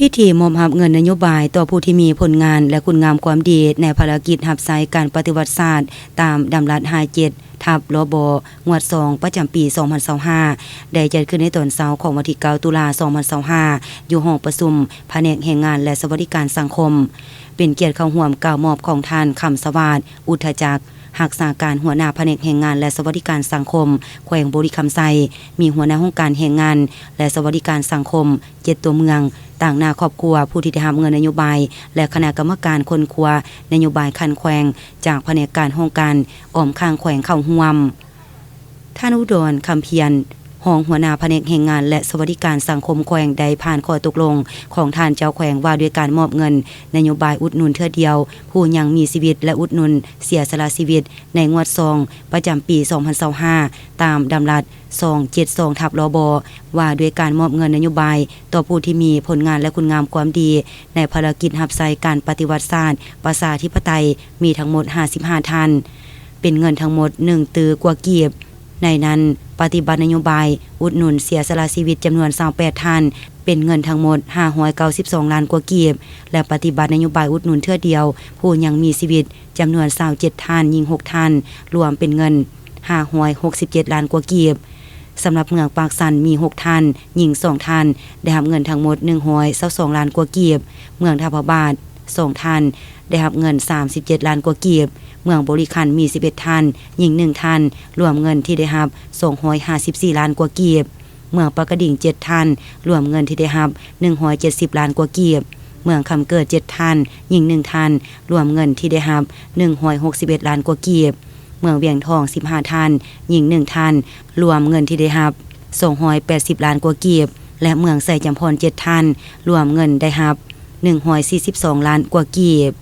ພິທີມອບຮັບເງິນນະໂຍບາຍຕໍ່ຜູ້ທີ່ມີຜົນງານ ແລະ ຄຸນງາມຄວາມດີ ໃນພາລະກິດຮັບໃຊ້ການປະຕິວັດຊາດ ຕາມດຳລັດຫ້າເຈັດ ທັບ ລບ ງວດສອງ ປະຈຳປີສອງພັນຊາວຫ້າ ໄດ້ຈັດຂຶ້ນໃນຕອນເຊົ້າຂອງວັນທີເກົ້າ ຕຸລາ ສອງພັນຊາວຫ້າ ຢູ່ຫ້ອງປະຊຸມພະແນກແຮງງານ ແລະ ສະຫວັດດີການສັງຄົມ. ເປັນກຽດເຂົ້າຮ່ວມກ່າວມອບຂອງທ່ານ ຄຳສະຫວາດ ອຸດທະຈັກ ຮັກສາການຫົວໜ້າພະແນກແຮງງານ ແລະ ສະຫວັດດີການສັງຄົມ ແຂວງບໍລິຄຳໄຊ, ມີຫົວໜ້າຫ້ອງການແຮງງານ ແລະ ສະຫວັດດີການສັງຄົມ ເຈັດຕົວເມືອງ ຕາງໜ້າຄອບຄົວຜູ້ທີ່ໄດ້ຮັບເງິນນະໂຍບາຍ ແລະ ຄະນະກຳມະການຄົ້ນຄວ້ານະໂຍບາຍຂັ້ນແຂວງ ຈາກພະແນກການຫ້ອງການອ້ອມຂ້າງແຂວງເຂົ້າຮ່ວມ. ທ່ານ ອຸດອນ ຄຳພຽນ ຮອງຫົວໜ້າພະແນກແຮງງານ ແລະ ສະຫວັດດີການສັງຄົມແຂວງ ໄດ້ຜ່ານຂໍ້ຕົກລົງຂອງທ່ານເຈົ້າແຂວງ ວ່າດ້ວຍການມອບເງິນນະໂຍບາຍອຸດໜູນເທື່ອດຽວຜູ້ຍັງມີຊີວິດ ແລະ ອຸດໜູນເສຍສະຫຼະຊີວິດ ໃນງວດສອງ ປະຈຳປີສອງພັນຊາວຫ້າ ຕາມດຳລັດສອງເຈັດສອງ ທັບ ລບ ວ່າດ້ວຍການມອບເງິນນະໂຍບາຍຕໍ່ຜູ້ທີ່ມີຜົນງານ ແລະ ຄຸນງາມຄວາມດີ ໃນພາລະກິດຮັບໃຊ້ການປະຕິວັດຊາດປະຊາທິປະໄຕ ມີທັງໝົດຫ້າສິບຫ້າທ່ານ, ເປັນເງິນທັງໝົດໜຶ່ງຕື້ກວ່າກີບ. ໃນນັ້ນ ປະຕິບັດນະໂຍບາຍອຸດໜູນເສຍສະຫຼະຊີວິດຈຳນວນຊາວແປດທ່ານ, ເປັນເງິນທັງໝົດຫ້າຮ້ອຍເກົ້າສິບສອງລ້ານກວ່າກີບ ແລະ ປະຕິບັດນະໂຍບາຍອຸດໜູນເທື່ອດຽວຜູ້ຍັງມີຊີວິດຈຳນວນຊາວເຈັດທ່ານ, ຍິງຫົກທ່ານ, ລວມເປັນເງິນຫ້າຮ້ອຍຫົກສິບເຈັດລ້ານກວ່າກີບ. ສຳລັບເມືອງປາກຊັນມີຫົກທ່ານ, ຍິງສອງທ່ານ, ໄດ້ຮັບເງິນທັງໝົດໜຶ່ງຮ້ອຍຊາວສອງລ້ານກວ່າກີບ, ເມືອງທ່າພະບາດສອງທ່ານ, ໄດ້ຮັບເງິນສາມສິບເຈັດລ້ານກວ່າກີບ, ເມືອງບໍລິຄັນມີສິບເອັດທ່ານ, ຍິງໜຶ່ງທ່ານ, ລວມເງິນທີ່ໄດ້ຮັບສອງຮ້ອຍຫ້າສິບສີ່ລ້ານກວ່າກີບ, ເມືອງປາກກະດິງເຈັດທ່ານ, ລວມເງິນທີ່ໄດ້ຮັບໜຶ່ງຮ້ອຍເຈັດສິບລ້ານກວ່າກີບ, ເມືອງຄຳເກີດເຈັດທ່ານ, ຍິງໜຶ່ງທ່ານ, ລວມເງິນທີ່ໄດ້ຮັບໜຶ່ງຮ້ອຍຫົກສິບເອັດລ້ານກວ່າກີບ, ເມືອງວຽງທອງສິບຫ້າທ່ານ, ຍິງໜຶ່ງທ່ານ, ລວມເງິນທີ່ໄດ້ຮັບສອງຮ້ອຍແປດສິບລ້ານກວ່າກີບ ແລະ ເມືອງໄຊຈຳພອນເຈັດທ່ານ, ລວມເງິນໄດ້ຮັບໜຶ່ງຮ້ອຍສີ່ສິບສອງລ້ານກວ່າກີບ.